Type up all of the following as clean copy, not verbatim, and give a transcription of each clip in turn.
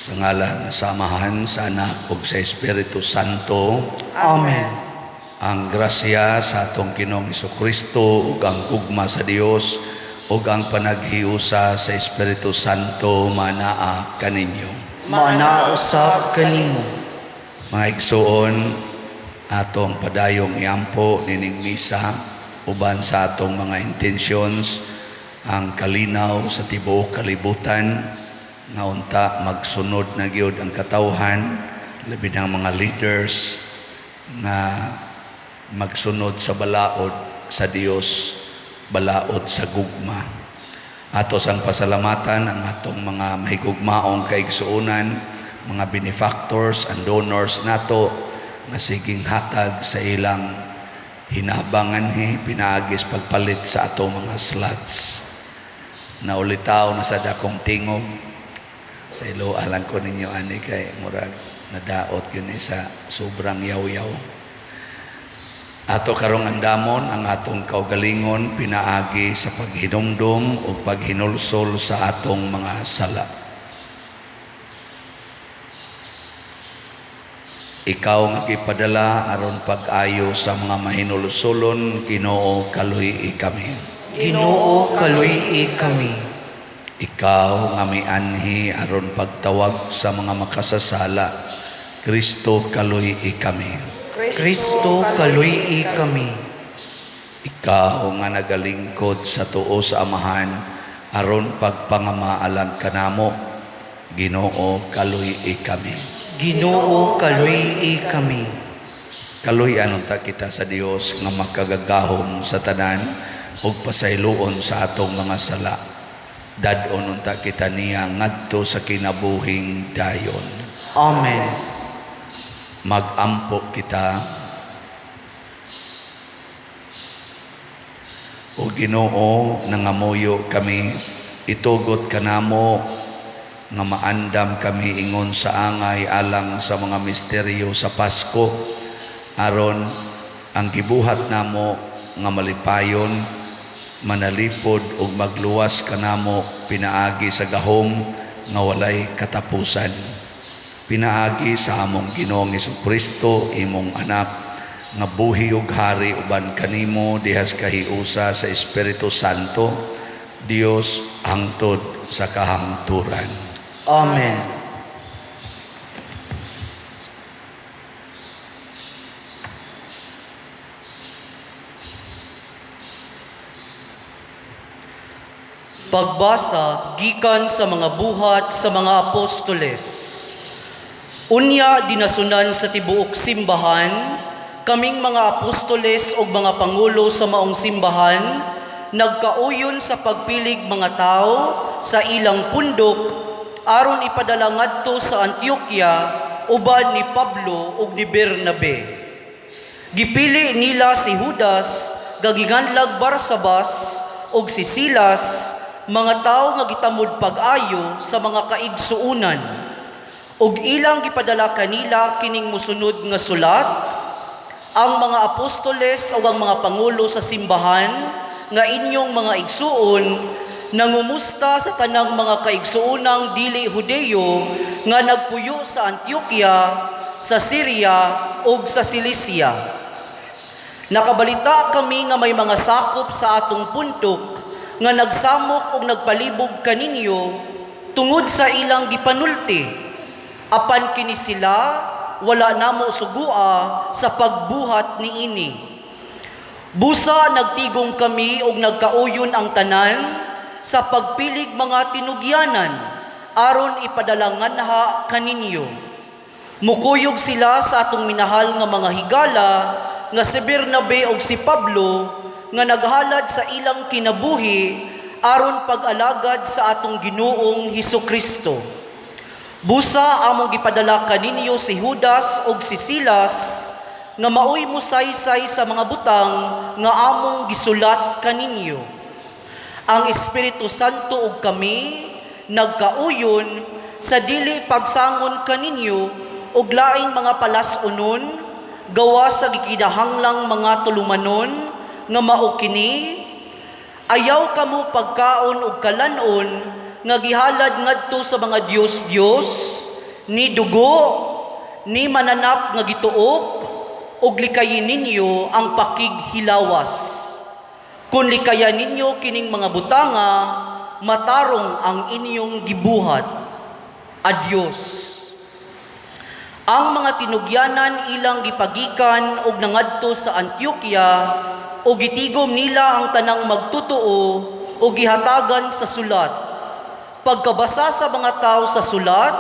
Sa ngalan sa Amahan, sa Anak ug sa Espiritu Santo. Amen. Ang grasya sa atong Ginoong Kristo ug ang gugma sa Dios ug ang panaghiusa sa Espiritu Santo manaa kaninyo. Maanaa usab kanimo. Mga igsuon, atong padayong iampo nining misa uban sa atong mga intentions ang kalinaw sa tibuok kalibutan nga unta magsunod na gyud ang katawhan, labi ng mga leaders, nga magsunod sa balaod sa Dios, balaod sa gugma. Ato sang pasalamatan ang atong mga mahigugmaong kaigsuonan, mga benefactors and donors nato nga siging hatag sa ilang hinabanganhi pinaagis pagpalit sa atong mga slots. Naulitaw na sa dakong tingog sa ilo alang ko ninyo ani kay murag nadaot gyud ni sa sobrang yaw-yaw. Ato karong andamon ang atong kaugalingon pinaagi sa paghinumdum ug paghinulsol sa atong mga sala. Ikaw nga gipadala aron pag-ayo sa mga mahinulsolon, Ginoo, kaluy-i kami. Ginoo, kaluy-i kami. Ikaw nga mianhi aron pagtawag sa mga makasasala, Kristo, kaluy-i kami. Kristo, kaluy-i kami. Ikaw nga nagalingkod sa tuo sa Amahan aron pagpangamaalang kanamo, Ginoo, kaluy-i kami. Ginoo, kaluy-i kami. Kaluy-an unta kita sa Dios nga makagagahom sa tanan ug pasayloon sa atong mga sala. Dad-on unta kita niya ngadto sa kinabuhing dayon. Amen. Magampo kita. O Ginoo, nangamuyo kami, itugot kanamo nga maandam kami ingon sa angay alang sa mga misteryo sa Pasko, aron ang gibuhat namo nga malipayon, manalipod ug magluwas kanamo pinaagi sa gahom nga walay katapusan. Pinaagi sa among Ginoong Hesukristo, imong anak, nga buhi ug hari uban kanimo dihas kahiusa sa Espiritu Santo, Dios hangtod sa kahangturan. Amen. Pagbasa gikan sa mga buhat sa mga apostoles. Unya dinasunan sa tibuok simbahan, kaming mga apostoles ug mga pangulo sa maong simbahan, nagkauyon sa pagpilig mga tao sa ilang pundok aron ipadala ngadto sa Antioquia uban ni Pablo ug ni Bernabe. Gipili nila si Judas gaginganlag Barsabas ug si Silas, mga tawo nga gitamod pag-ayo sa mga kaigsuonan. Ug ilang gipadala kanila kining mosunod nga sulat: ang mga apostoles o ang mga pangulo sa simbahan nga inyong mga igsuon, nangumusta sa tanang mga kaigsuonang dili Hudeyo nga nagpuyo sa Antioquia, sa Syria ug sa Cilicia. Nakabalita kami nga may mga sakop sa atong puntok nga nagsamok ug nagpalibog kaninyo tungod sa ilang gipanulti. Apan kini sila wala namo sugua sa pagbuhat niini. Busa nagtigong kami ug nagkauyon ang tanan sa pagpilig mga tinugyanan aron ipadala nganha kaninyo. Mukuyog sila sa atong minahal nga mga higala nga si Bernabe ug si Pablo nga naghalad sa ilang kinabuhi aron pag-alagad sa atong Ginoong Hesukristo. Busa among gipadala kaninyo si Judas ug si Silas nga maoy mosaysay sa mga butang nga among gisulat kaninyo. Ang Espiritu Santo ug kami nagkauyon sa dili pagsangon kaninyo og laing mga palas-unon gawa sa gikinahanglang mga tulumanon nga mao kini: ayaw kamo pagkaon og kalan-on nga gihalad ngadto sa mga Dios-Dios, ni dugo, ni mananap nga gituok, ug likayin ninyo ang pakighilawas. Kung likayan ninyo kining mga butanga, matarong ang inyong gibuhat. Adios. Ang mga tinugyanan ilang gipagikan og nangadto sa Antioquia ug gitigom nila ang tanang magtotoo ug gihatagan sa sulat. Pagkabasa sa mga tao sa sulat,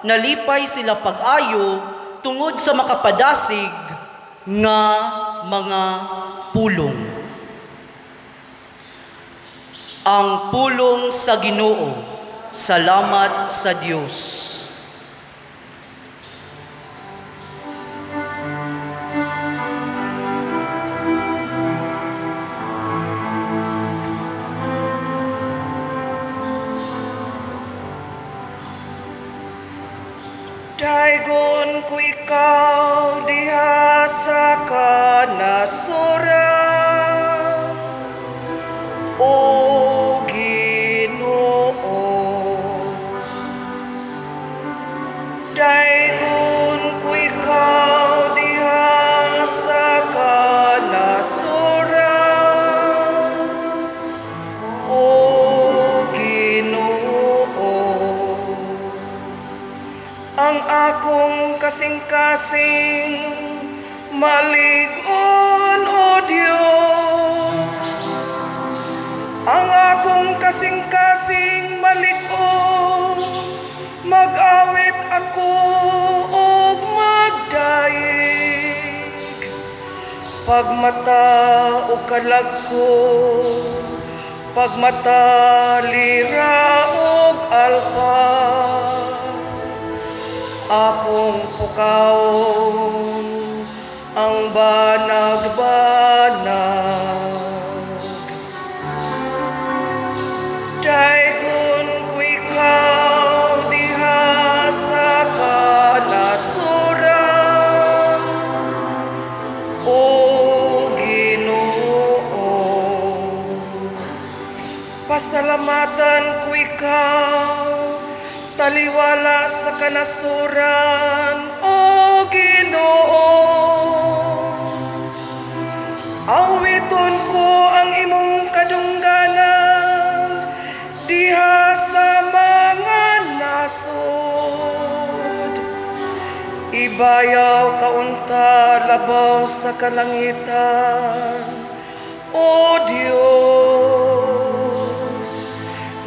nalipay sila pag-ayo tungod sa makapadasig nga mga pulong. Ang pulong sa Ginoo. Salamat sa Dios. Daygon ko ikaw diha sa kanasuran, O Ginoo. Daygon ko ikaw diha sa kanasuran, O Ginoo. Ang akong kasing-kasing malig-on, O Dios. Ang akong kasing-kasing malig-on, mag-awit ako og magdayeg. Pagmata o kalag ko, pagmata lira og alpa, akong pukawon ang banag-banag. Daygon ko ikaw diha sa kanasuran, O Ginoo. Pasalamatan ko ikaw, taliwala sa kanasuran, O Ginoo. Awiton ko ang imong kadungganan diha sa mga nasod. Ibayaw kaunta labaw sa kalangitan, O Dios,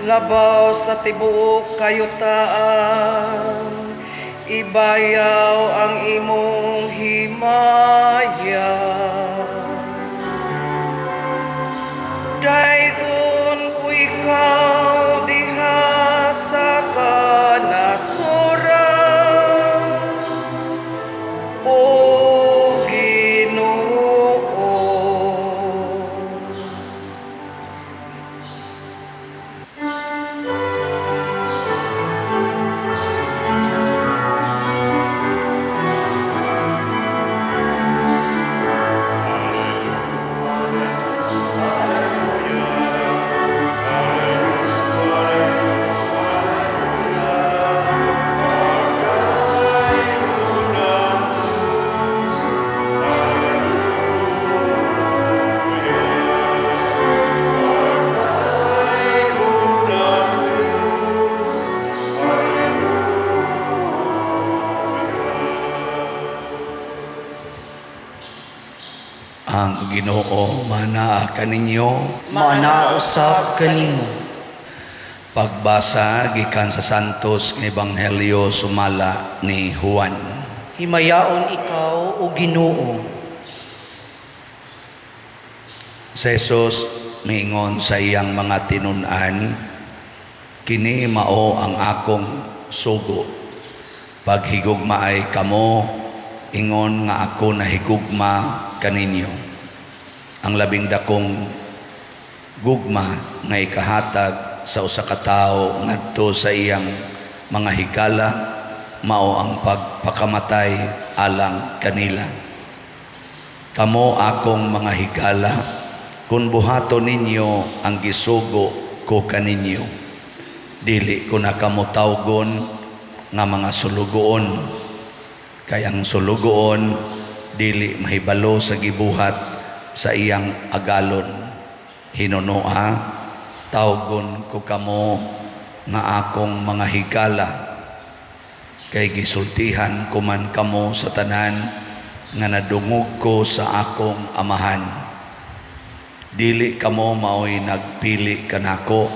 labaw sa tibuok kayutaan, ibayaw ang imong himaya. Daygon ko ikaw diha sa kanasuran, O Ginoo. Ang Ginoo manaa kaninyo. Maanaa usab kanimo. Pagbasa gikan sa Santos nga Ebanghelyo sumala ni Juan. Himayaon ikaw, O Ginoo. Si Jesus miingon sa iyang mga tinun-an, kini mao ang akong sugo. Paghigugmaay kamo, ingon nga ako nahigugma kaninyo. Ang labing dakong gugma nga ikahatag sa usa ka tawo ngadto sa iyang mga higala mao ang pagpakamatay alang kanila. Kamo akong mga higala, kung buhaton ninyo ang gisugo ko kaninyo. Dili ko na kamo tawgon nga mga sulugoon, kay ang sulugoon dili mahibalo sa gibuhat sa iyang agalon. Hinunoa, tawgon ko kamo nga akong mga higala, kay gisultihan ko man kamo sa tanan nga nadungog ko sa akong Amahan. Dili kamo maoy nagpili kanako,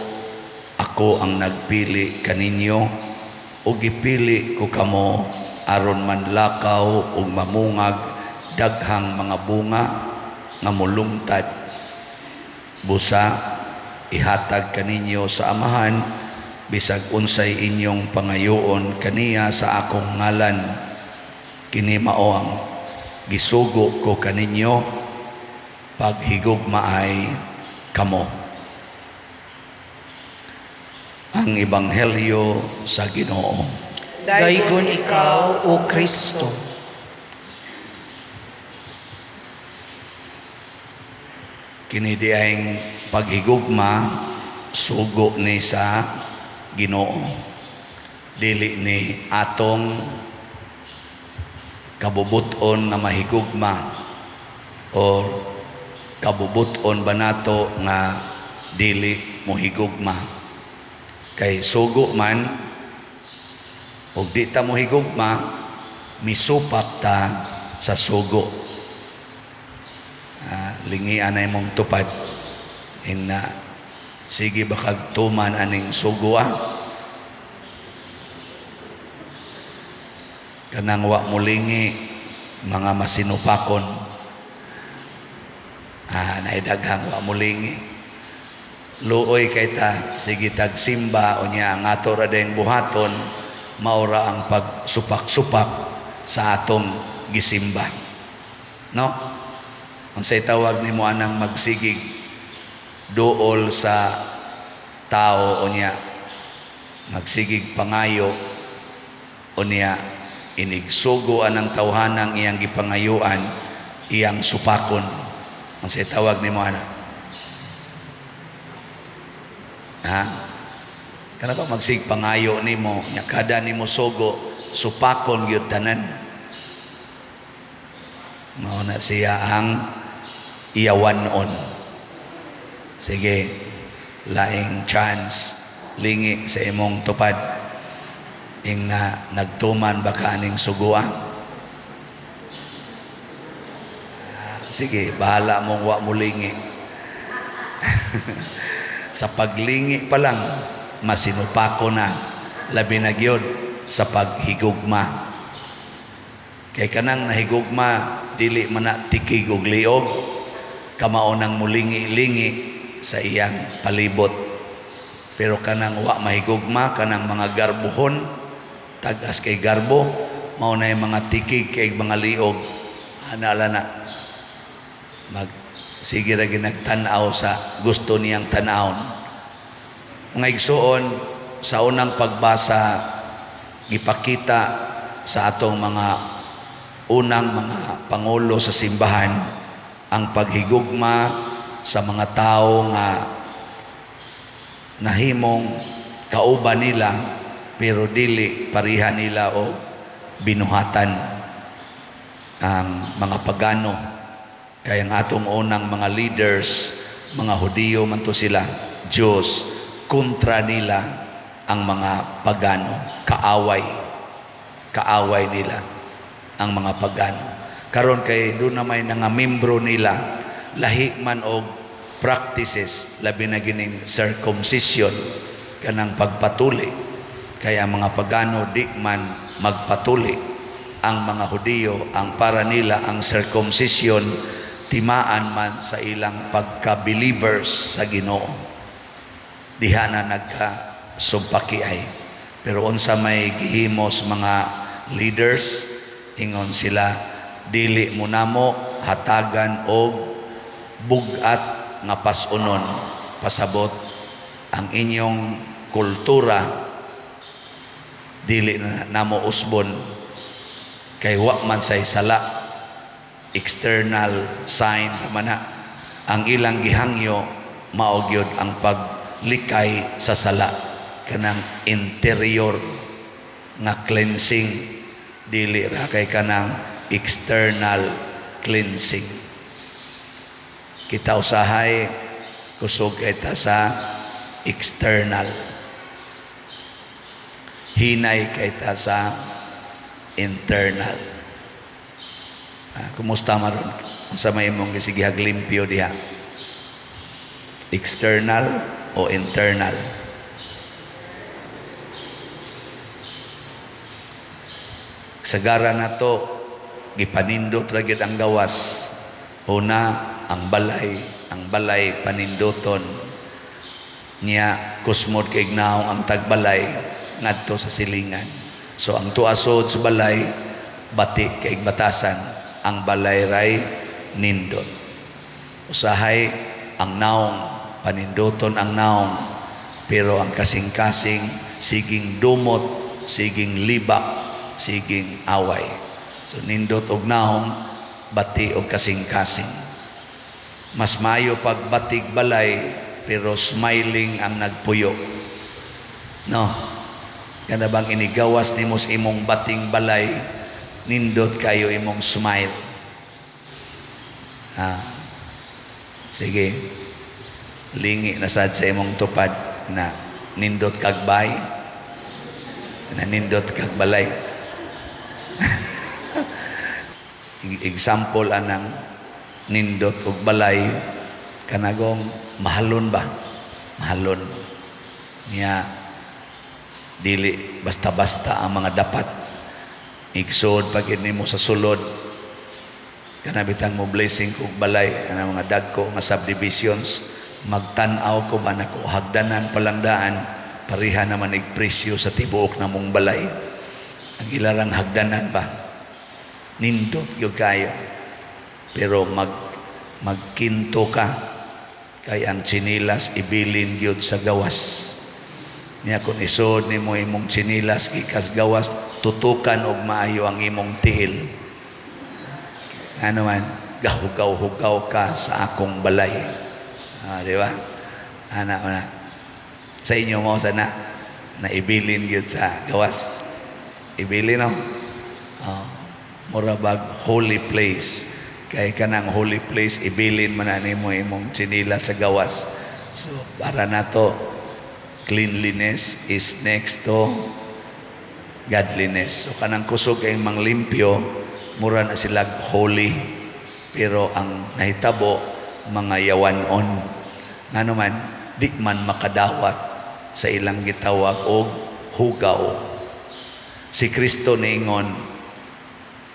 ako ang nagpili kaninyo, ug gipili ko kamo aron manlakaw ug mamungag daghang mga bunga nga molungtad. Busa ihatag kaninyo sa Amahan bisag unsay inyong pangayoon kaniya sa akong ngalan. Kini mao ang gisugo ko kaninyo, paghigugmaay kamo. Ang Ebanghelyo sa Ginoo. Daygon ikaw, O Kristo. Kini diayng paghigugma sugo ni sa Ginoo. Dili ni atong kabubuton nga mahigugma or kabubuton ba nato nga dili mohigugma. Kay sugo man og di ta mohigugma, misupak ta sa sugo. Lingian na imong tupad ing na sige ba kag tuman aning sugo, ah? Kanang wa molingi, mga masinupakon. Naidaghang wa molingi. Luoy kay ta, sige tag simba, unya ang ato ra dayong buhaton maura ang pagsupak-supak sa atong gisimba. No? Unsay tawag nimo anang magsigig duol sa tao, unya magsigig pangayo, unya inigsugo anang tawhanang iyang gipangayuan, iyang supakon? Unsay tawag nimo ana? Ha? Kana ba magsig pangayo nimo, nya kada nimo sugo, supakon gyud tanan? Mao na siya ang iyawanon. Sige, laing chance, lingi sa imong tupad ing na nagtuman ba ka aning sugua? Sige, bahala mong wa mo lingi. Sa paglingi pa lang, masinupako na, labi na gyud sa paghigugma. Kay kanang nahigugma, dili man na tikig og liog, kamao nang mulingi-lingi sa iyang palibot. Pero kanang wa mahigugma, kanang mga garbuhon, tag-as kay garbo, mao na yung mga tikig kay mga liog. Anala na. Mag sige ra ginagtan-aw sa gusto niyang tan-awon. Mga igsuon, sa unang pagbasa, gipakita sa atong mga unang mga pangulo sa simbahan ang paghigugma sa mga tao nga nahimong kauban nila pero dili pareha nila o binuhatan, ang mga pagano. Kaya ang atong unang mga leaders, mga Hudiyo man to sila, Diyos, kontra nila ang mga pagano, kaaway. Kaaway nila ang mga pagano. Karon kay doon na may nga membro nila, lahi man og practices, labi na gining circumcision, kanang pagpatuli. Kaya ang mga pagano di man magpatuli. Ang mga Hudiyo, ang para nila ang circumcision, timaan man sa ilang pagka-believers sa Ginoo. Diha na nagkasumpaki ay. Pero unsa may gihimos mga leaders, ingon sila, dili mo namo hatagan og bug-at nga pasunon. Pasabot ang inyong kultura, dili na namo usbon, kay wa man say sala, external sign man na. Ang ilang gihangyo mao gyud ang paglikay sa sala, kanang interior. nga cleansing, dili ra kay kanang external cleansing. Kita usahay kusog kay ta sa external, hinay kay ta sa internal. Kumusta man ron? Unsa may imong gisigihag limpyo diha? External o internal? Sagara na to, gipanindot ra gyud ang gawas. Una, ang balay paninduton. Niya kusmod kay naong ang tagbalay ngadto sa silingan. So ang tuasod sa balay bati kay batasan, ang balay ray nindot. Usahay ang naong paninduton ang naong, pero ang kasing-kasing siging dumot, siging libak, siging away. So nindot og naong, bati og kasing-kasing. Mas mayo pag batig balay pero smiling ang nagpuyo. No? Kana bang inigawas nimo sa imong bating balay, nindot kayo imong smile. Sige. Lingi na sad sa imong tupad na nindot kag bay, na nindot kag balay. Example anang nindot og balay, kanagong mahalon ba? Mahalon. Niya dili basta-basta ang mga dapat. Igsood pag nimo sa sulod, kana bitang mo blessing kog balay ana mga dagko nga subdivisions, magtan-aw ko ba nako hagdanan palangdaan, pareha naman igpresyo sa tibuok namong balay. Ang ilarang hagdanan ba nindot gyud kayo, pero magkinto ka kay ang tsinilas ibilin gyud sa gawas. Niya kung isod nimo imong tsinilas gikas gawas, tutukan og maayo ang imong tiil. Ano man, gahugaw-hugaw ka sa akong balay. Di ba? Ana, ana. Sa inyo mo sana naibilin gyud sa gawas. Ibilin, no? Mura bag holy place. Kay kanang holy place ibilin man na nimo imong tsinilas sa gawas. So para nato, cleanliness is next to godliness. So kanang kusog kay manglimpyo, mura na sila holy, pero ang nahitabo mga yawanon. Ngano man di man makadawat sa ilang gitawag og hugaw. Si Kristo niingon,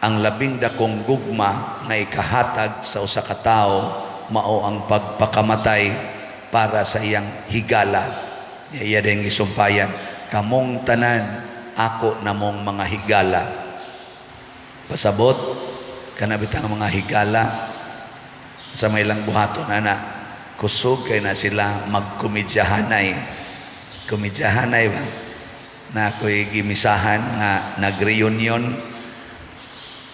ang labing dakong gugma nga ikahatag sa usa ka tawo mao ang pagpakamatay para sa iyang higala. Iya din gisumpayan, kamong tanan ako namong mga higala. Pasabot kana bitang mga higala sa may ilang buhaton ana, kusog kay na sila magkomedyahanay. Komedyahanay ba? Na ako'y gimisahan nga nag-reunion.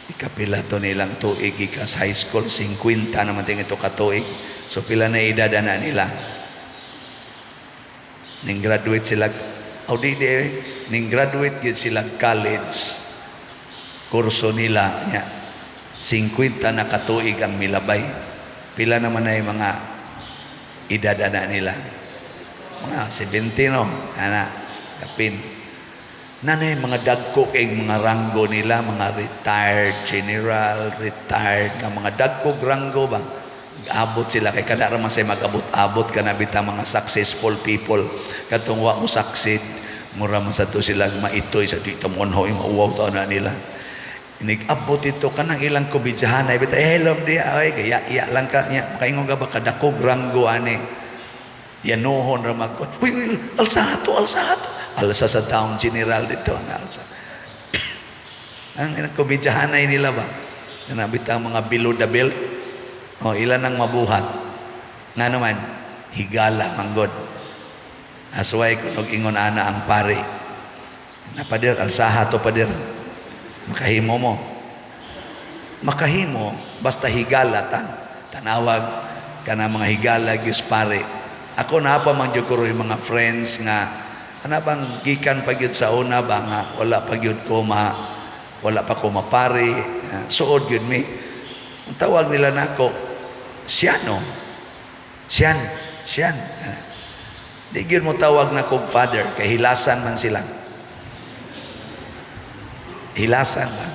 Ikapila to nilang tuig ikas high school, 50 naman ting ito katuig. So pila na edad na nila. Ning graduate sila, oh, di, di, ning graduate gid sila college. Kurso nila nya 50 na katuig ang milabay. Pila naman ay mga edad na nila. Mga 70, no? Ana, kapin. Nanay mga dagko kay mga ranggo nila, mga retired general, retired nga mga dagko ranggo ba. Abot sila kay kada ra man say magabot-abot kana bitang mga successful people. Katong wa mo succeed, mura man sa to sila maitoy sa dito mo hoy mauwaw ta na nila. Inig-abot ito kanang ilang komedyahan ay bitaw, hello di ay kaya iya lang ka nya makaingon ka ba kadakog ranggo ani. Yanuhon ra mag, uy, uy, uy, alsa ato, alsa ato. Alsa sa town general dito, ana alsa. Ang ilang komedyahan ay nila ba? Kana bitaw mga below the belt. O ilan ang mabuhat. Nga naman, higala manggod. Asway kun og ingon ana ang pari. Na pader, alsaha to pader. Makahimo mo. Makahimo basta higala ta. Tanawag kana mga higala gyud pare. Ako na pa man jud ko yung mga friends nga Ana bang gikan pa gyud sa una ba nga wala pa gyud ko ma wala pa ko mapari, suod gyud mi. Ang tawag nila nako, Siano. Sian, Sian. Di gyud mo tawag na kog Father kay hilasan man sila. Hilasan ba?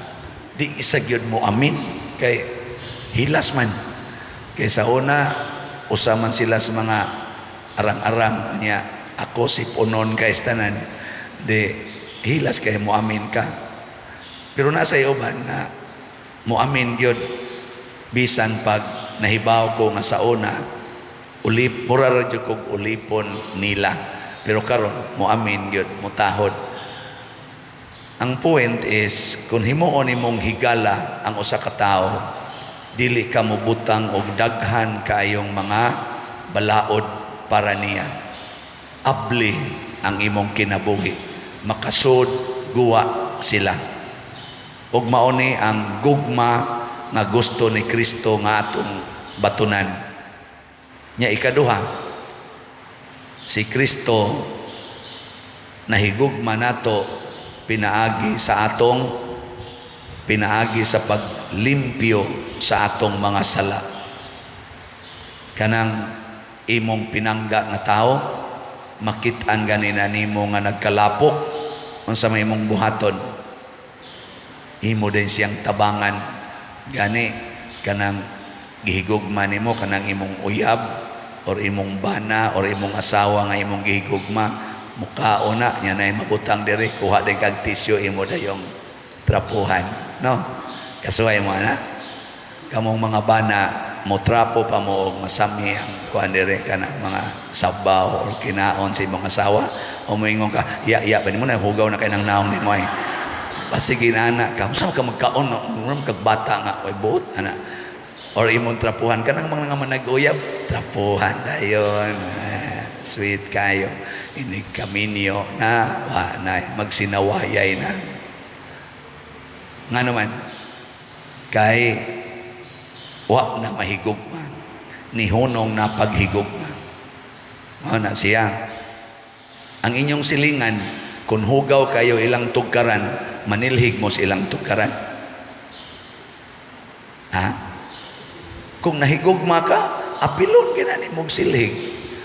Di isa gyud mo amin kay hilas man. Kay sa una usa man sila sa mga arang-arang niya, ako si punon kay tanan, di hilas kay mo amin ka. Pero nasa uban nga mo amin gyud bisan pag nahibaw ko nga sa una ulip mura ra gyud kog ulipon nila, pero karon mo amin gyud, mutahod. Ang point is, kung himuon nimong higala ang usa ka tawo, dili ka mobutang og daghan kaayong mga balaod para niya. Abli ang imong kinabuhi, makasud guwa sila. Ug mao ni ang gugma nga gusto ni Kristo nga atong batunan. Nya ikaduha, si Kristo nahigugma nato pinaagi sa paglimpyo sa atong mga sala. Kanang imong pinangga nga tao, makit-an ganina nimo nga nagkalapok, unsa may imong buhaton? Imo din siyang tabangan. Gani kanang gihigugma nimo, kanang imong uyab or imong bana or imong asawa nga imong gihigugma, mukao na nya nay mabutang diri, kuha din kag tisyo, imo dayong trapuhan, no? Kasuway mo ana kamong mga bana, mo trapo pa mo og masami ang kuan diri, kanang mga sabaw or kinaon sa imong asawa, o moingon ka, "Ya ya ba nimo na hugaw na kay nang naong nimo ay." Basig ana ka, unsa ka magkaon nga mura kag bata nga oy buot ana, or imong trapuhan kanang mga manag-uyab, trapuhan dayon. Ah, sweet kayo, inig kaminyo na, wa na magsinawayay na. Nga naman kay wa na mahigugma, nihunong na paghigugma. Mao na siya ang inyong silingan, kung hugaw kayo ilang tugkaran, manilhig mo sa ilang tugkaran, ha? Kung nahigugma ka, apilon gina nimog silhig,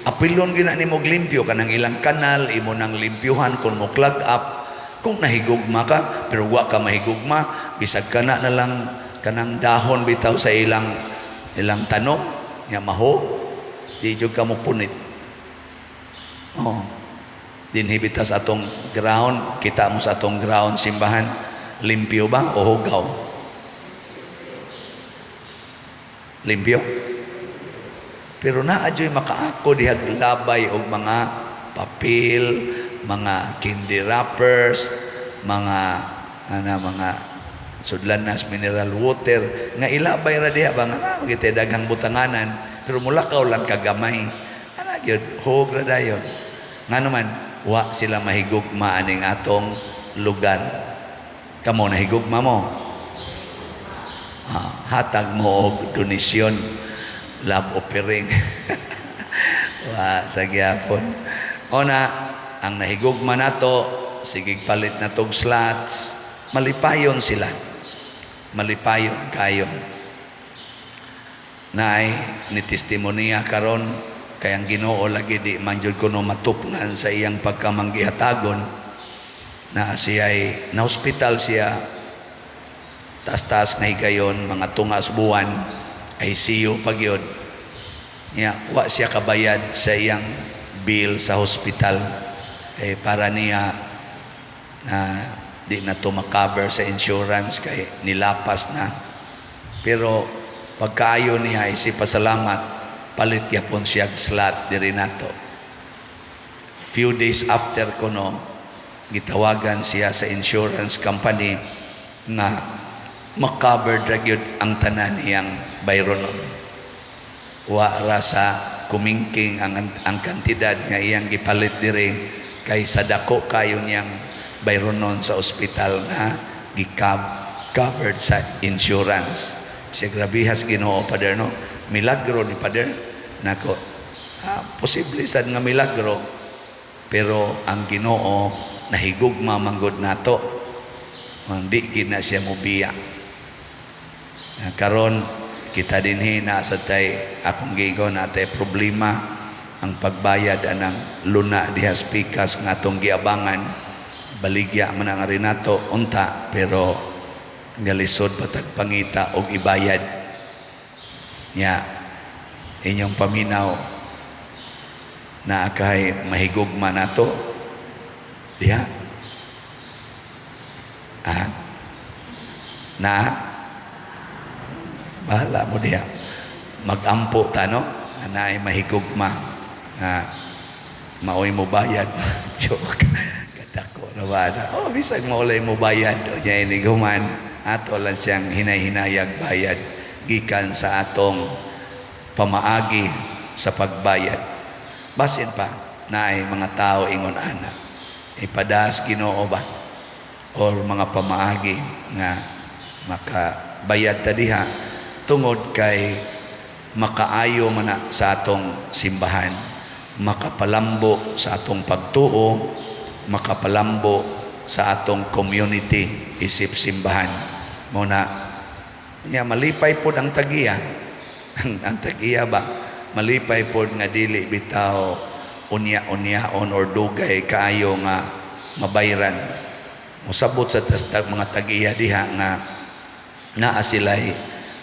apilon gina nimog limpyo kanang ilang kanal, imo nang limpyuhan kung mo clog up, kung nahigugma ka. Pero wa ka mahigugma, bisag kana na lang, kanang dahon bitaw sa ilang tanom nya mahog, di jud ka mo punit. Oh, dinhi bitaw sa atong ground, kita mo sa atong ground simbahan, limpyo ba o hugaw? Limpyo. Pero naa dyo'y makaako dihag labay og mga papel, mga candy wrappers, mga ana, mga sudlanas mineral water nga ilabay ra diha ba nga na magitay daghang butanganan, pero mulakaw lang kagamay ana gyud, hug ra dayon. Nga naman wa sila mahigugma aning atong lugar. Kamo, nahigugma mo? Ah, hatag mo og donasyon, love offering. Wa sa gyapon. Ona ang nahigugma nato, sige palit na tog slots, malipayon sila, malipayon kayo. Naay ni testimonya karon, kay ang Ginoo lagi di man jud kuno matupngan sa iyang pagkamanggihatagon, na siya ay na hospital siya taas-taas nga higayon, mga tungas buwan, ICU pa gyud niya. Wa siya kabayad sa iyang bill sa hospital kay para niya na di na to makover sa insurance kay nilapas na. Pero pagkaayo niya ay si pasalamat, palit gyapon siya slot diri nato. Few days after kuno, gitawagan siya sa insurance company nga makovered ra gyud ang tanan niyang bayronon. Wa ra sa kumingking ang kantidad nga iyang gipalit diri kay sa dako kayo niyang bayronon sa ospital nga gi-covered sa insurance. Siya, "Grabihas Ginoo, Pader, no? Milagro ni Pader." Nako, posible sad nga milagro. Pero ang Ginoo nahigugma manggod nato. Hindi gid na siya mobiya. Karon kita dinhi na sa tay akong giingon na tay problema ang pagbayad anang luna diha sa pikas nga atong giabangan. Baligya man ang nato unta, pero galisod patag pangita og ibayad. Nya inyong paminaw, naa kay mahigugma nato diha? Ah, na bahala mo diha. Magampo ta, no, anaay mahigugma nga maoy mo bayad. Joke, kadako na ba na? Oh, bisag maulay mo bayad o niya, iniguman ato lang siyang hinay-hinayag bayad gikan sa atong pamaagi sa pagbayad. Basin pa naay mga tao ingon ana, ipadas Ginoo ba or mga pamaagi nga makabayad ta diha, tungod kay makaayo man na sa atong simbahan, makapalambo sa atong pagtuo, makapalambo sa atong community isip simbahan mo na. Nya malipay pod ang tagiya, ang tagiya ba, malipay pod nga dili bitaw unya-unyaon or dugay kaayo nga mabayran. Musabot sa tastag mga tagiya diha nga naa sila'y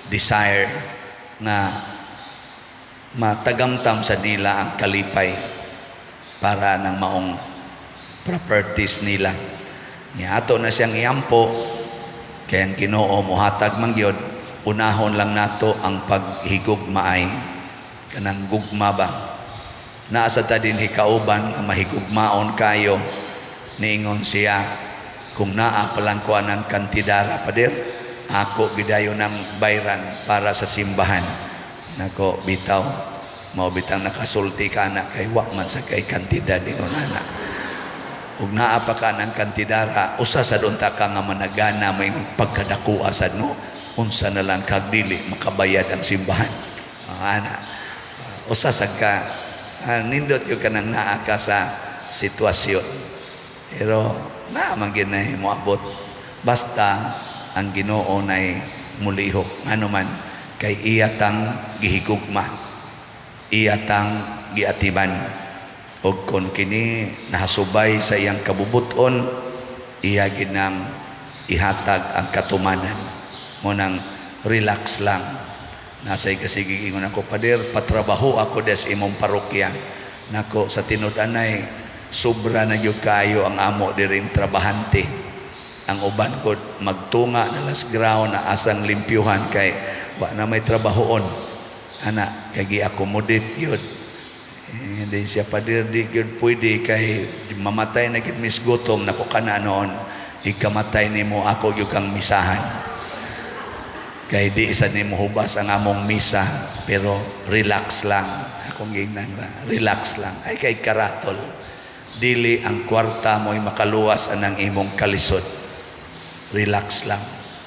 desire nga matagamtam sa nila ang kalipay para ng maong properties nila. Nya ato na siyang iampo kay ang Ginoo mohatag man gyud. Unahon lang nato ang paghigugmaay, kanang gugma ba. Naa sa ta din hikauban nga mahigugmaon kayo. Niingon siya, "Kung naa palang ko ng kantidara, pader, ako gidayon ng bayran para sa simbahan." Nako, bitaw mao bitang nakasulti ka na kay wa man sa kay kantidad ingon ana. Ug naa pa ka ng kantidara, usa sa unta ka nga managana, maingon pagkadakoa sad, no, unsa na lang kag dili makabayad ang simbahan. Ah, ana, usa sa ka nindot yung kanang naa ka sa sitwasyon, pero naa man gyud nay moabot, basta ang Ginoo nay mulihok. Ano man kay iya tang gihigugma, iya tang giatiman, ug kon kini nahasubay sa iyang kabubuton, iya ginang ihatag ang katumanan mo. Nang relax lang. Nasay kasigi ingon ako, "Pader, patrabaho ako des imong parokya." Nako, sa tinud-anay sobra na gyud kayo ang amo diring trabahante. Ang uban ko magtunga na las ground na asang limpyuhan kay wa na may trabahoon ana, kay gi-accommodate yun. Eh, hindi siya, "Pader, di gyud pwede kay mamatay na gyud mis gutom." Nako, kana noon ikamatay nimo, ako gyud kang misahan kay di sa nimo hubas ang among misa. Pero relax lang, akong gingnan ba, relax lang ay kay karatol dili ang kwarta mo'y makaluwas anang imong kalisod. Relax lang,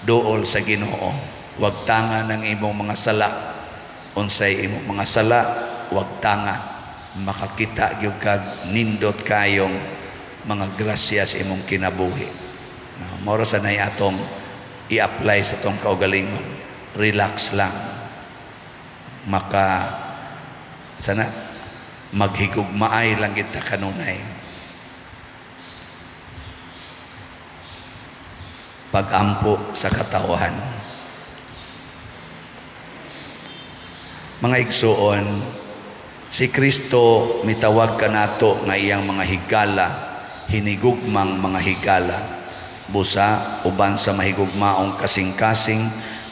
duol sa Ginoo, wag tanga ng imong mga sala. Unsay imong mga sala, wag tanga, makakita gyud kag nindot kayong mga grasya sa imong kinabuhi. Mao ra sa nay atong i-apply sa atong kaugalingon. Relax lang, maka sana maghigugmaay lang kita kanunay. Pagampo sa katawhan. Mga igsuon, si Kristo mitawag kanato nga iyang mga higala, hinigugmang mga higala. Busa uban sa mahigugmaong kasing-kasing,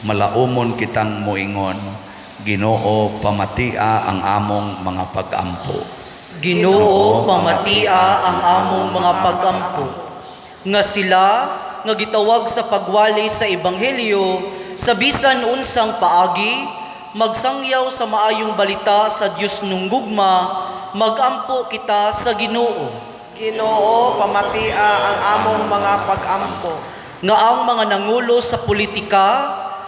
malaumon kitang moingon, "Ginoo, pamatia ang among mga pagampo." Ginoo, pamatia ang among mga pagampo. Nga sila nga gitawag sa pagwali sa ebanghelyo sa bisan unsang paagi magsangyaw sa maayong balita sa Dios nung gugma, magampo kita sa Ginoo. Ginoo, pamatia ang among mga pagampo. Nga ang mga nangulo sa politika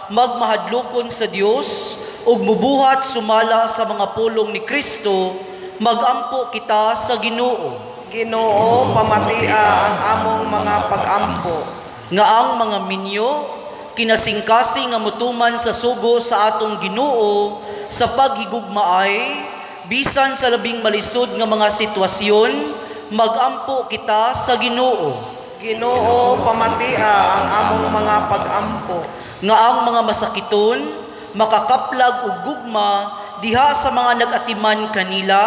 magmahadlokon sa Dios ug mubuhat sumala sa mga pulong ni Kristo, magampo kita sa Ginoo. Ginoo, pamatia ang among mga pag-ampo. Nga ang mga minyo kinasingkasing nga motuman sa sugo sa atong Ginoo sa paghigugmaay bisan sa labing malisod nga mga sitwasyon, magampo kita sa Ginoo. Ginoo, pamatia ang among mga pag-ampo. Nga ang mga masakiton makakaplag og gugma diha sa mga nag-atiman kanila,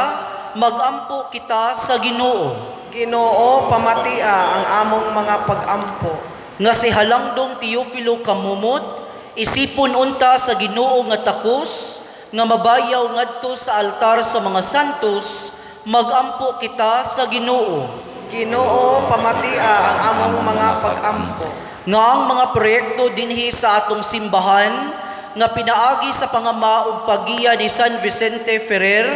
magampo kita sa Ginoo. Ginoo, pamatia ang among mga pag-ampo. Nga si Halangdong Teofilo Camomot isipon unta sa Ginoo nga takos nga mabayaw ngadto sa altar sa mga santos, magampo kita sa Ginoo. Ginoo, pamatia ang among mga pag-ampo. Nga ang mga proyekto dinhi sa atong simbahan nga pinaagi sa pangama ug paggiya ni San Vicente Ferrer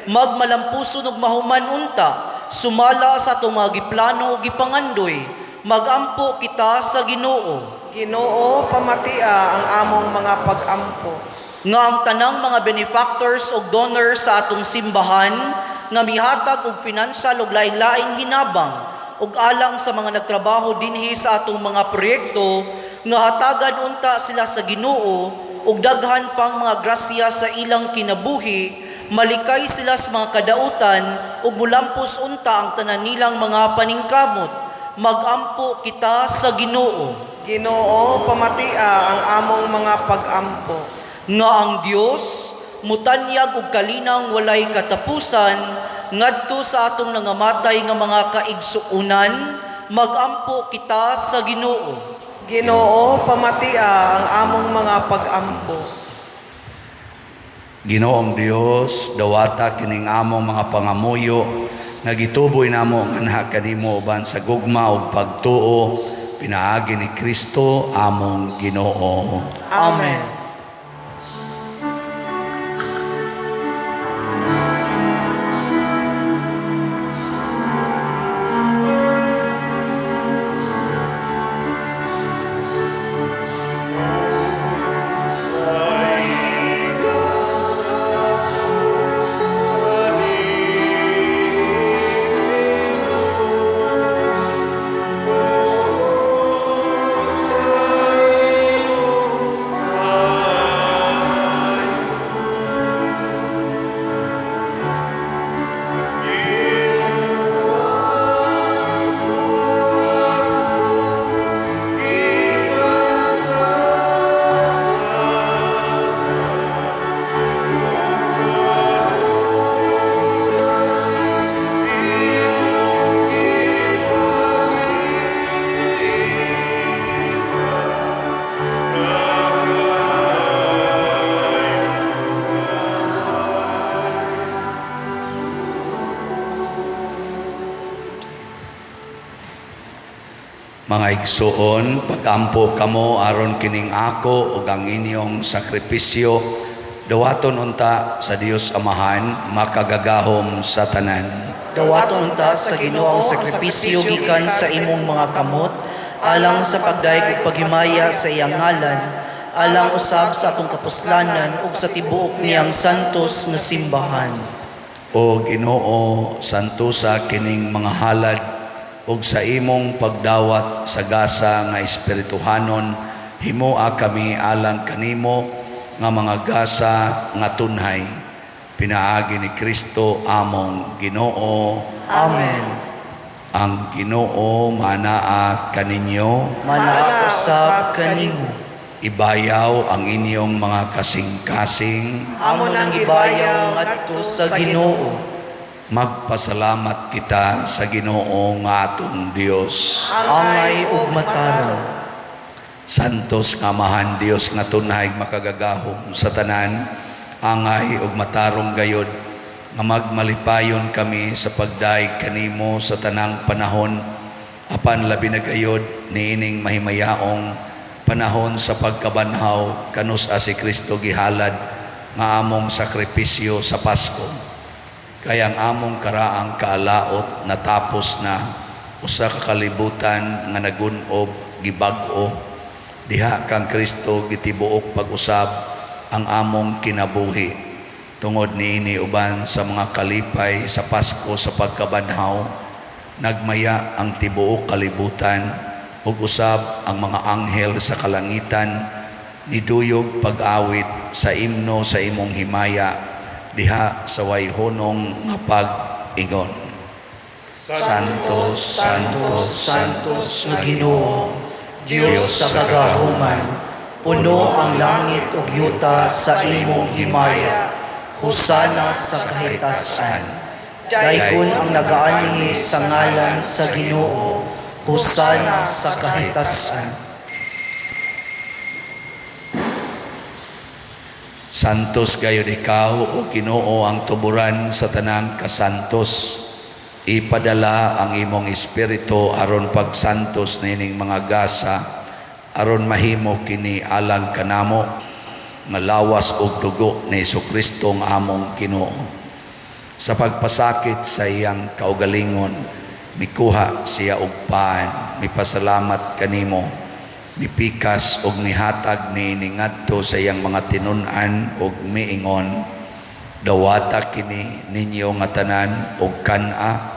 magmalampuson ug mahuman unta sumala sa atong mga giplano ug gipangandoy, magampo kita sa Ginoo. Ginoo, pamatia ang among mga pag-ampo. Nga ang tanang mga benefactors ug donors sa atong simbahan nga mihatag og financial ug laing-laing hinabang ug alang sa mga nagtrabaho dinhi sa atong mga proyekto nga hatagan unta sila sa Ginoo ug daghan pang mga grasya sa ilang kinabuhi, malikay sila sa mga kadautan ug mulampos unta ang tanan nilang mga paningkamot, magampo kita sa Ginoo. Ginoo, pamatia ang among mga pag-ampo. Nga ang Dios mutanyag og kalinang walay katapusan ngadto sa atong nangamatay nga mga kaigsuonan, magampo kita sa Ginoo. Ginoo, pamatia ang among mga pag-ampo. Ginoong Dios, dawata kining among mga pangamuyo nga gituboy namo nganha kanimo uban sa gugma ug pagtuo pinaagi ni Kristo among Ginoo. Amen. Mga igsuon, pagampo kamo aron kining ako ug ang inyong sakripisyo dawaton unta sa Dios Amahan makagagahom sa tanan. Dawaton unta sa Ginoo ang sakripisyo gikan sa imong mga kamot alang sa pagdayeg ug paghimaya sa iyang ngalan, alang usab sa atong kapuslanan ug sa tibuok niyang santos nga simbahan. O Ginoo, santusa kining mga halad ug sa imong pagdawat sa gasa nga espirituhanon, himoa kami alang kanimo nga mga gasa nga tunhay pinaagi ni Kristo among Ginoo. Amen. Ang Ginoo manaa kaninyo. Manaa usab kanimo. Ibayaw ang inyong mga kasing-kasing. Amo nang gibayaw ngadto sa Ginoo. Magpasalamat kita sa Ginoo nga atong Dios. Angay ug matarong. Santos nga Amahan Dios nga tunhay makagagahom sa tanan, angay ug matarong gayod nga magmalipayon kami sa pagdayeg kanimo sa tanang panahon, apan labi na gayod niining mahimayaong panahon sa pagkabanhaw kanus-a si Kristo gihalad nga among sakripisyo sa Pasko. Kay ang among karaang kaalaot natapos na, usa ka kalibutan nga nagun-ob gibag-o diha kang Kristo gitibuok pag-usab ang among kinabuhi. Tungod niini uban sa mga kalipay sa Pasko sa pagkabanhaw, Nagmaya ang tibuok kalibutan ug usab ang mga anghel sa kalangitan niduyog pag-awit sa imno sa imong himaya diha sa way hunong nga pag-ingon. Santo, Santo, Santos nga Ginoo, Dios sa kagahuman, puno ang langit ug yuta sa imong himaya. Hosana sa kahitasan. Daygon ang nagaanhi sa ngalan sa Ginoo. Hosana sa kahitasan. Santos gayud ikaw, o Ginoo, ang tuburan sa tanang kasantos. Ipadala ang imong espiritu aron pagsantos nining mga gasa, aron mahimo kini alang kanamo nga lawas ug dugo ni Hesukristo nga among Ginoo. Sa pagpasakit sa iyang kaugalingon, mikuha siya og pan, mipasalamat kanimo, mipikas og mihatag niini ngadto sa iyang mga tinun-an og miingon, "Dawata kini ninyo nga tanan og kan-a,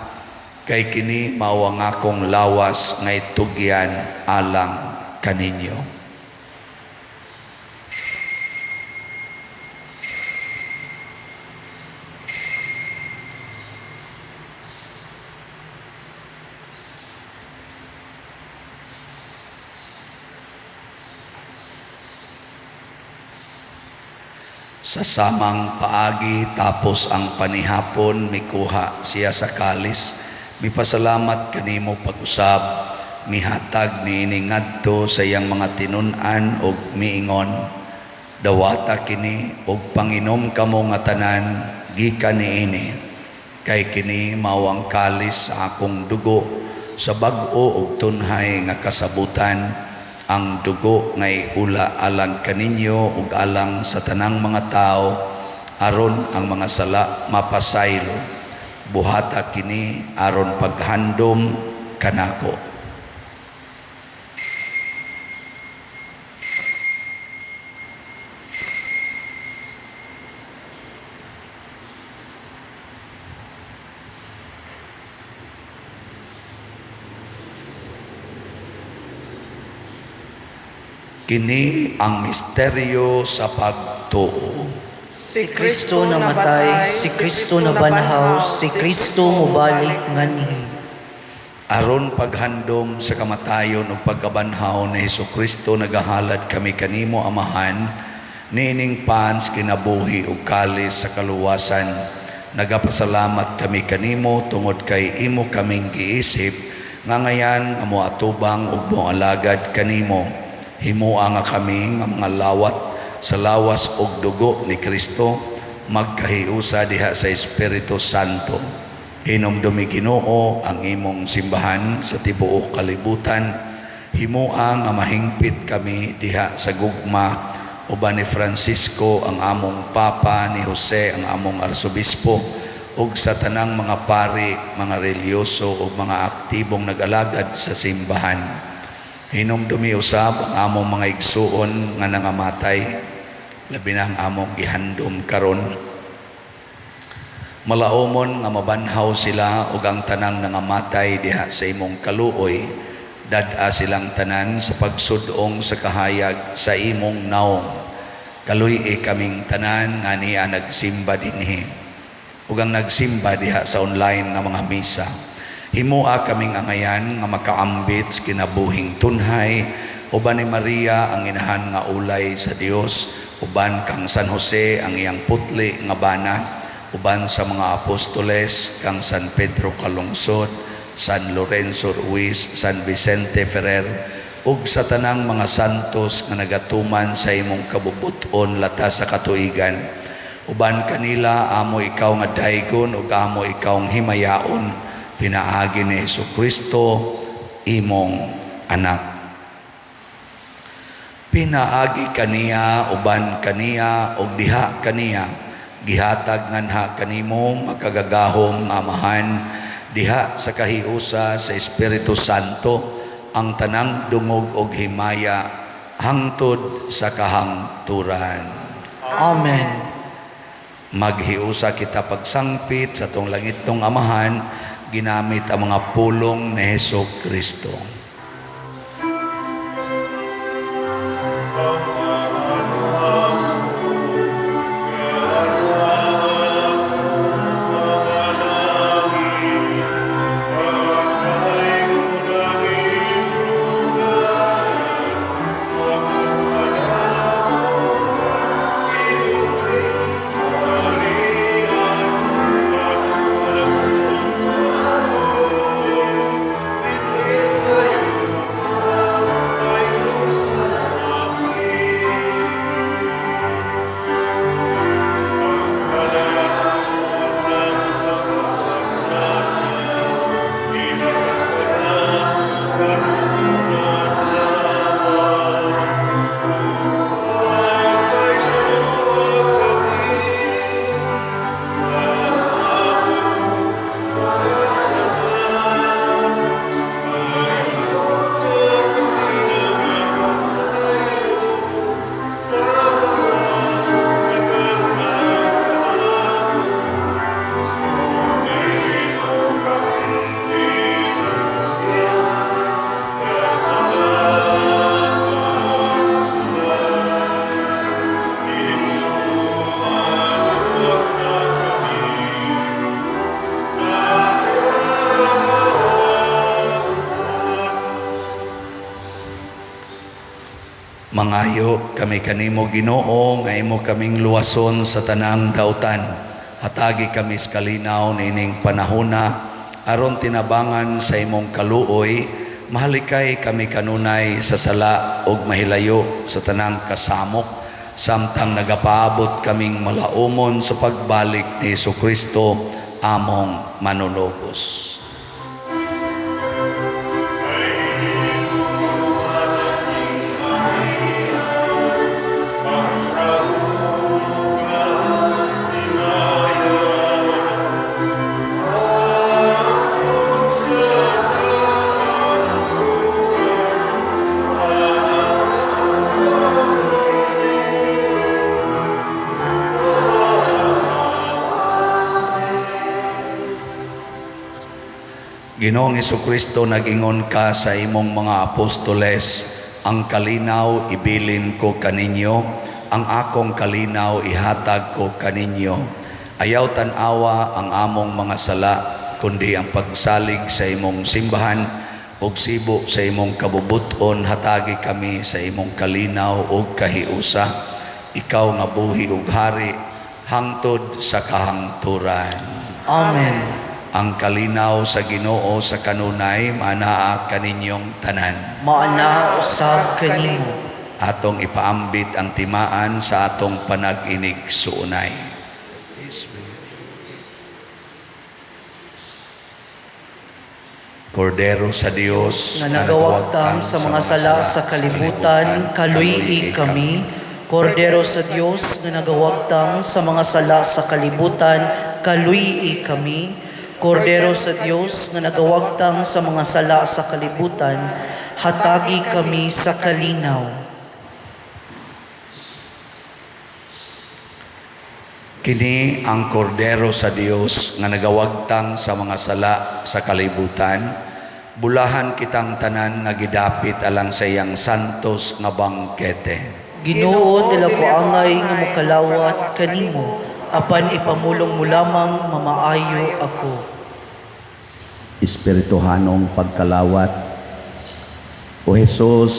kay kini mao ang akong lawas nga itugyan alang kaninyo." Sa samang paagi tapos ang panihapon, mikuha siya sa kalis, mipasalamat kanimo pag-usab, mihatag niini ngadto sa iyang mga tinun-an og miingon, "Dawata kini og panginom kamo nga tanan gikan niini, kay kini mao ang kalis sa akong dugo sa bag-o og tunhay nga kasabutan, ang dugo nga iula alang kaninyo ug alang sa tanang mga tawo aron ang mga sala mapasaylo. Buhata kini aron paghandom kanako." Kini ang misteryo sa pagtuo. Si Kristo namatay, si Kristo nabanhaw, si Kristo mobalik nganhi. Aron paghandom sa kamatayon ug pagkabanhaw ni Hesukristo, nagahalad kami kanimo, Amahan, niining pans kinabuhi ug kalis sa kaluwasan. Nagapasalamat kami kanimo tungod kay imo kaming giisip nga ngayan nga moatubang ug moalagad kanimo. Himoa nga kami nga mga lawat sa lawas ug dugo ni Kristo magkahiusa diha sa Espiritu Santo. Hinumdumi, Ginoo, ang imong simbahan sa tibuok kalibutan. Himoa nga mahingpit kami diha sa gugma uban ni Francisco ang among Papa, ni Jose ang among Arsobispo, ug sa tanang mga pari, mga relihiyoso ug mga aktibong nag-alagad sa simbahan. Hinumdumi usab ang among mga igsuon nga nangamatay, labi na ang among gihandom karon. Malaumon nga mabanhaw sila ug ang tanang nangamatay diha sa imong kaluoy, dad-a silang tanan sa pagsud-ong sa kahayag sa imong naong. Kaluy-i kaming tanan nga niya nagsimba dinhi ug ang nagsimba diha sa online nga mga misa. Himoa kaming angayan nga makaambit sa kinabuhing tunhay uban ni Maria ang inahan nga ulay sa Dios, uban kang San Jose ang iyang putli nga bana, uban sa mga apostoles kang San Pedro Calungsod, San Lorenzo Ruiz, San Vicente Ferrer, ug sa tanang mga santos nga nagatuman sa imong kabubut-on latas sa katuigan. Uban kanila amo ikaw nga daygon ug amo ikaw nga himayaon, pinaagi ni Hesukristo imong anak. Pinaagi kaniya, uban kaniya, ug diha kaniya, gihatag nganha kanimo makagagahom nga Amahan diha sa kahiusa sa Espiritu Santo ang tanang dungog og himaya hangtod sa kahangturan. Amen. Maghiusa kita pagsangpit sa atong langitnong Amahan. Ginamit ang mga pulong ni Heso Kristo. Mangayo kami kanimo, Ginoo, nga imo kaming luwason sa tanang dautan. Hatagi kami sa kalinaw niining panahona aron tinabangan sa imong kaluoy, mahalikay kami kanunay sa sala ug mahilayo sa tanang kasamok samtang nagapaabot kaming malaumon sa pagbalik ni Hesukristo among manunubos. Ginoong Hesukristo, nag-ingon ka sa imong mga apostoles, "Ang kalinaw ibilin ko kaninyo, ang akong kalinaw ihatag ko kaninyo. Ayaw tan-awa ang among mga sala, kundi ang pagsalig sa imong simbahan ug sibo sa imong kabubuton, hatagi kami sa imong kalinaw ug kahiusa. Ikaw nga buhi ug hari hangtod sa kahangturan." Amen. Ang kalinaw sa Ginoo sa kanunay manaa kaninyong tanan. Maana usab kanimo. Atong ipaambit ang timaan sa atong panag-inig suunay. Kordero sa Dios nga nagawagtang sa mga sala sa kalibutan, kaluy-i kami. Kordero sa Dios nga nagawagtang sa mga sala sa kalibutan, kaluy-i kami. Kordero sa Dios nga nagawagtang sa mga sala sa kalibutan, hatagi kami sa kalinaw. Kini ang Kordero sa Dios nga nagawagtang sa mga sala sa kalibutan. Bulahan kitang tanan nga gidapit alang sa iyang santos nga bangkete. Ginoo, dili ko angay nga mokalawat kanimo, apan ipamulong mo lamang, mamaayo ako. Espirituhanong pagkalawat. O Jesus,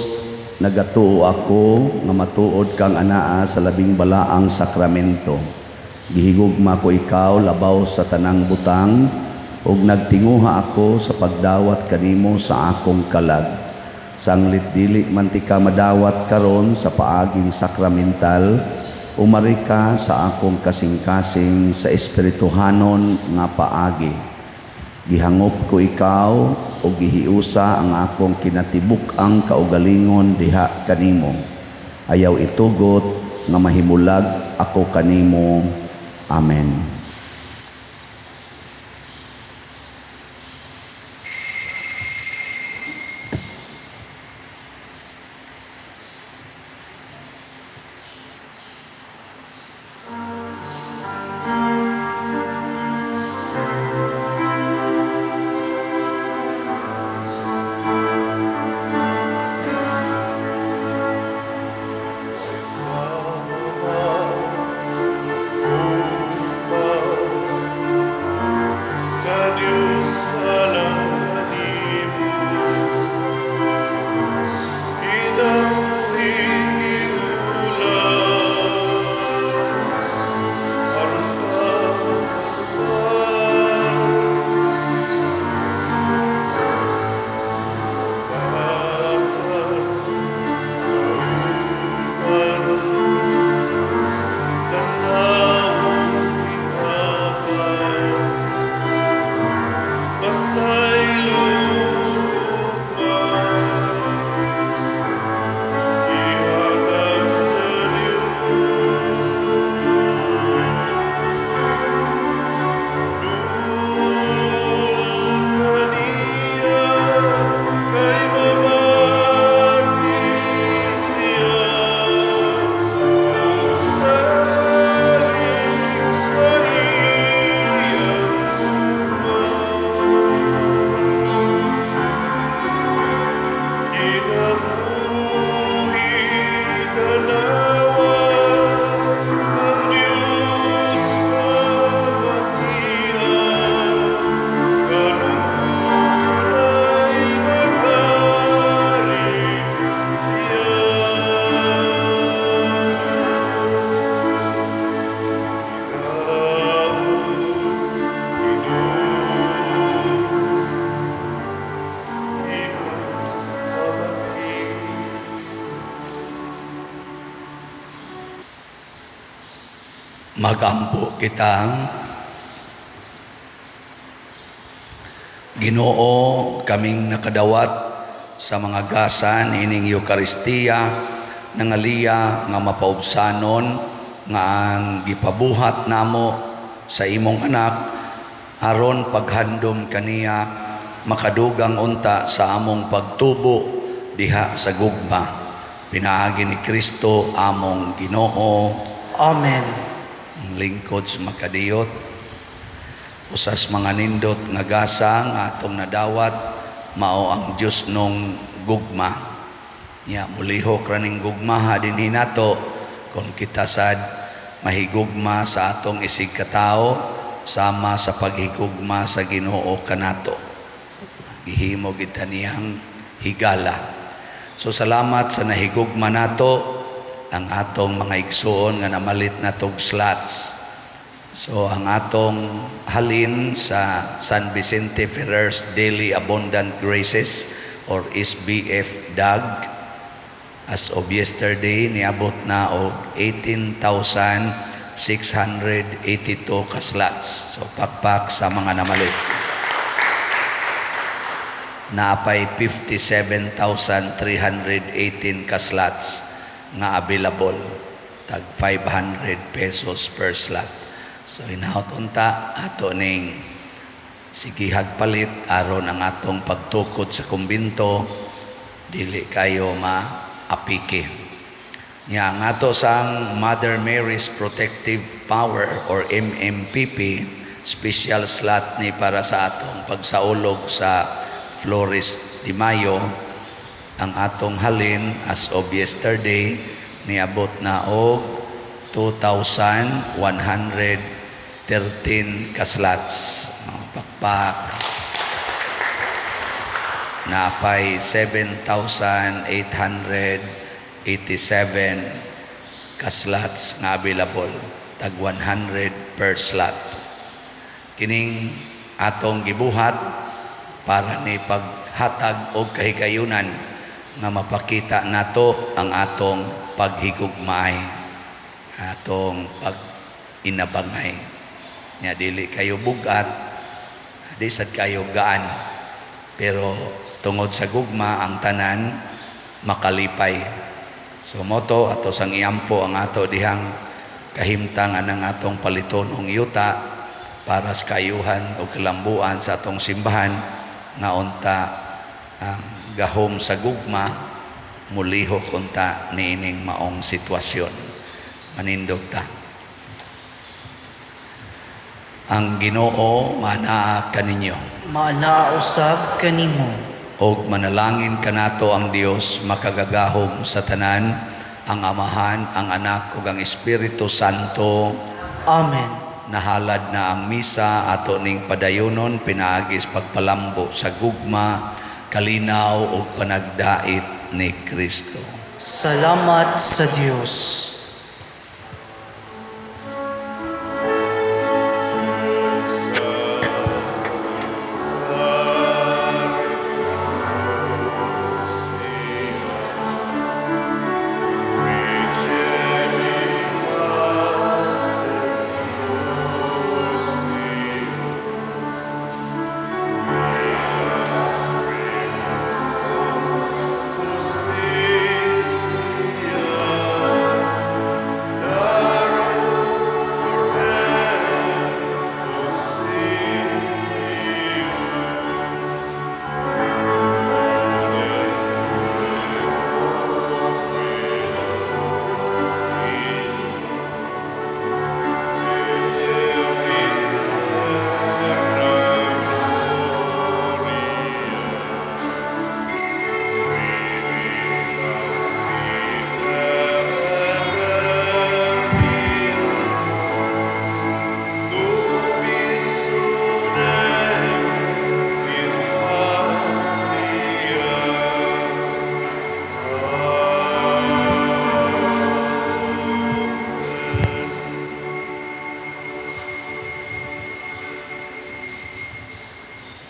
nagatuo ako nga matuod kang anaa sa labing balaang sakramento. Gihigugma ko ikaw labaw sa tanang butang ug nagtinguha ako sa pagdawat kanimo sa akong kalag. Sanglit dili man tika madawat karon sa paaging sakramental, umari ka sa akong kasing-kasing sa espirituhanon nga paagi. Gihangop ko ikaw o gihiusa ang akong kinatibuk-ang kaugalingon diha kanimo. Ayaw itugot nga mahimulag ako kanimo. Amen. Pasaylo gugma, ihatag sa Diyos. Duol kaniya kay mamati siya ug salig sa iyang gugma. Kinabuhi tanawa ang Diyos pamatia, kanunay maghari siya. Hinaot, Ginoo, imong pamati. Magampo kita. Ginoo, kaming nakadawat sa mga gasa niining Eukaristiya, nangaliya nga mapaubsanon nga ang gipabuhat namo sa imong anak aron paghandom kaniya makadugang unta sa among pagtubo diha sa gugma. Pinaagi ni Kristo among Ginoo. Amen. Ang lingkod sa makadiyot, usas mga nindot nga gasa nga atong nadawat mao ang Dios nung gugma. Nya mulihok ra ning gugmaha dinhi nato kung kita sad mahigugma sa atong isig katawo sama sa paghigugma sa Ginoo kanato. Gihimo kita niyang higala. So salamat sa nahigugma nato ang atong mga igsuon nga namalit na tog slots. So ang atong halin sa San Vicente Ferrer's Daily Abundant Graces or SBF DAG as of yesterday niabot na og 18,682 ka slots. So pakpak sa mga namalit. Naapay 57,318 ka slots nga available, tag 500 pesos per slot. So inahot unta ato ning sigihag palit aron ang atong pagtukod sa kumbinto dili kayo maapiki. Nya ang ato sang Mother Mary's Protective Power or MMPP special slot ni para sa atong pagsaulog sa Flores de Mayo. Ang atong halin as of yesterday niabot na og 2,113 ka slots. Oh, pakpak. Napay 7,887 ka slots nga available, tag 100 per slot. Kining atong gibuhat para ni paghatag og kahigayunan nga mapakita nato ang atong paghigugmaay, atong pag-inabangay. Nya dili kayo bugat, di sad kayo gaan, pero tungod sa gugma ang tanan makalipay. So moto ato sang iampo ang ato dihang kahimtang anang atong palitonong yuta para sa kaayuhan o kalambuan sa atong simbahan nga unta ang gahom sa gugma mulihok unta niining maong sitwasyon. Manindog ta. Ang Ginoo manaa kaninyo. Maanaa usab kanimo. Og manalangin kanato ang Dios makagagahom sa tanan, ang Amahan, ang Anak ug ang Espiritu Santo. Amen. Nahalad na ang misa ato ning padayonon pinaagis pagpalambo sa gugma, kalinaw ug panagdait ni Kristo. Salamat sa Dios.